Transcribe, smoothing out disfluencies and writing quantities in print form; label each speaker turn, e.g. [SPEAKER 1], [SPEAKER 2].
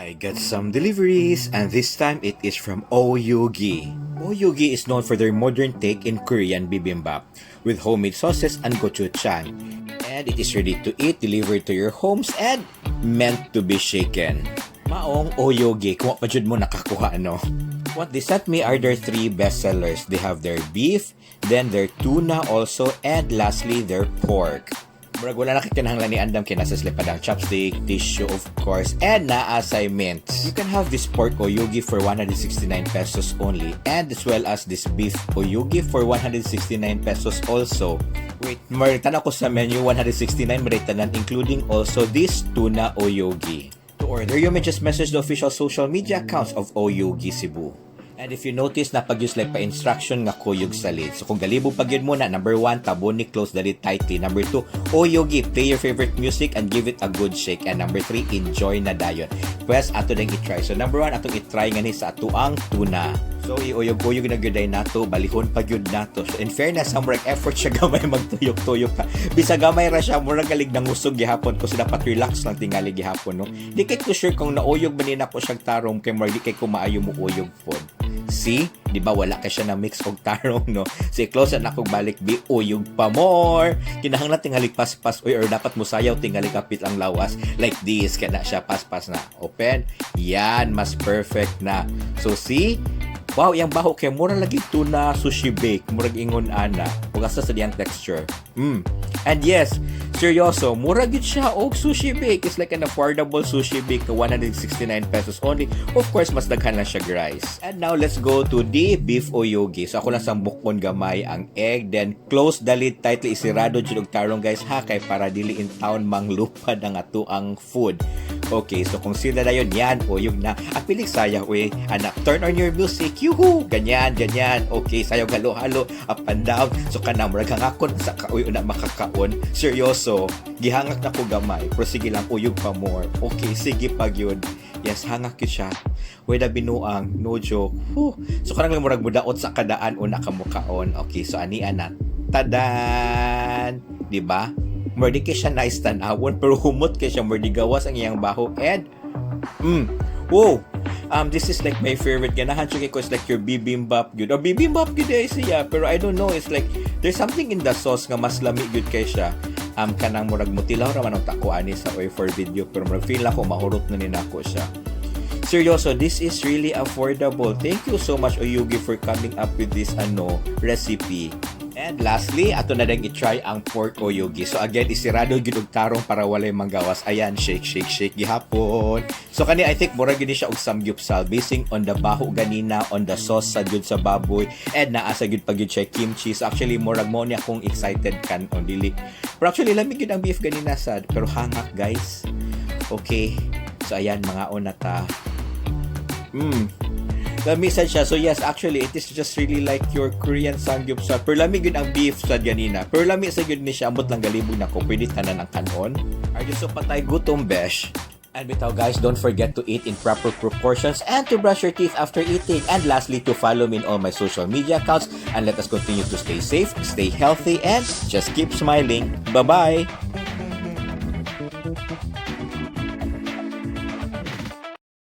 [SPEAKER 1] I got some deliveries, and this time it is from Oyugi. Oyugi is known for their modern take in Korean bibimbap with homemade sauces and gochujang. And it is ready to eat, delivered to your homes, and meant to be shaken. Maong Oyugi, kung pa jud mo nakakuha, no? What they sent me are their three bestsellers. They have their beef, then their tuna also, and lastly, their pork. Murag wala na kinahanglan ni andam kay naa sa padang chopstick, tissue, of course, and naa say mints. You can have this pork oyugi for 169 pesos only, and as well as this beef oyugi for 169 pesos also. Wait, maritan ako sa menu, 169 maritanan, including also this tuna oyugi. To order, you may just message the official social media accounts of Oyugi Cebu. And if you notice, napag-use like pa-instruction nga kuyog sa lid. So kung galibog pag yun muna, number one, tabuni, close the lid tightly. Number two, Oyugi, play your favorite music and give it a good shake. And number three, enjoy na dayon. Pwes, ato nang i-try. So number one, atong i-try nga ni sa atuang tuna. So iuyog-uyog na gyud ay nato, balihon pa gyud nato. So in fairness, sa murag effort siya gamay magtuyok-tuyok ka. Bisa gamay ra siya, murag galig nangusog gihapon ko, so dapat relax lang tingali gihapon, no. Di kay ko sure kung nauyog ba ni nako siyang tarong kay murag di kay ko maayo mo uyog pod. See? Di ba wala ka siya na mix og tarong, no? So close na akong balik bi, uyog pa more. Kinahanglan tingali paspas uy, or dapat musayaw tingali kapit ang lawas like this kana siya, paspas na. Open. Yan, mas perfect na. So see? Wow, yang baho kay mura lagi tuna sushi bake, murag ingon ana. Ug asa sa diyang texture. And yes, seryoso, mura gid siya og sushi bake. It's like an affordable sushi bake na 169 pesos only. Of course, mas daghan lang siya rice. And now let's go to the beef oyugi. So ako lang sang bukon gamay ang egg, then close the lid tightly, isirado jud og tarong, guys, ha, kay para dili in town manglupad ang atuang food. Okay, so kung sila na yun, yan, uyog na. Apilik saya, uy, anak, turn on your music, yuhu, ganyan, ganyan. Okay, sayaw halo-halo, up and down. So kana, murag hangakon sa kauy na makakaon. Seryoso, gihangak na ko gamay. Pero sige lang, uyog pa more. Okay, sige pag yun. Yes, hangak yun siya. Weda binuang, no joke. Whew. So kanang lang murag mudaot sa kadaan una ka mukaon. Okay, so ani na. Tadan! Di ba? More di kay siya nice tan-awon pero humot kay siya, more di gawas ang iyang baho and wow, this is like my favorite. Ganahan siya kay ko. It's like your bibimbap gyud or bibimbap gyud eh siya, pero I don't know, it's like there's something in the sauce nga mas lami gyud kay siya. Kanang murag mutilaw ra man ang tako ani sa oy for video, pero murag feel ako mahurot na ni nako siya. Seryoso, this is really affordable. Thank you so much, Oyugi, for coming up with this ano recipe. And lastly, ato na din i-try ang pork oyugi. So again, isirado gyud og tarong para walay manggawas. Ayan, shake, shake, shake gihapon. So kani, I think mura gyud ni siya og samgyupsal basing on the baho ganina, on the sauce sa gyud sa baboy, and naa sa gyud pag gyud siya kimchi. So actually murag mo ni akong excited kan on dili. Pero actually lami gyud ang beef ganina sad, pero hangak, guys. Okay. So ayan, mga una ta. Lami sad siya. So yes, actually, it is just really like your Korean samgyupsal. Pero lami gyud ang beef sad ganina. Pero lami sa gyud ni siya. Ambot lang galibog na ko. Pwede tanan ang kanon. Are you so patay gutom, besh? And bitaw guys, don't forget to eat in proper proportions and to brush your teeth after eating. And lastly, to follow me in all my social media accounts. And let us continue to stay safe, stay healthy, and just keep smiling. Bye-bye!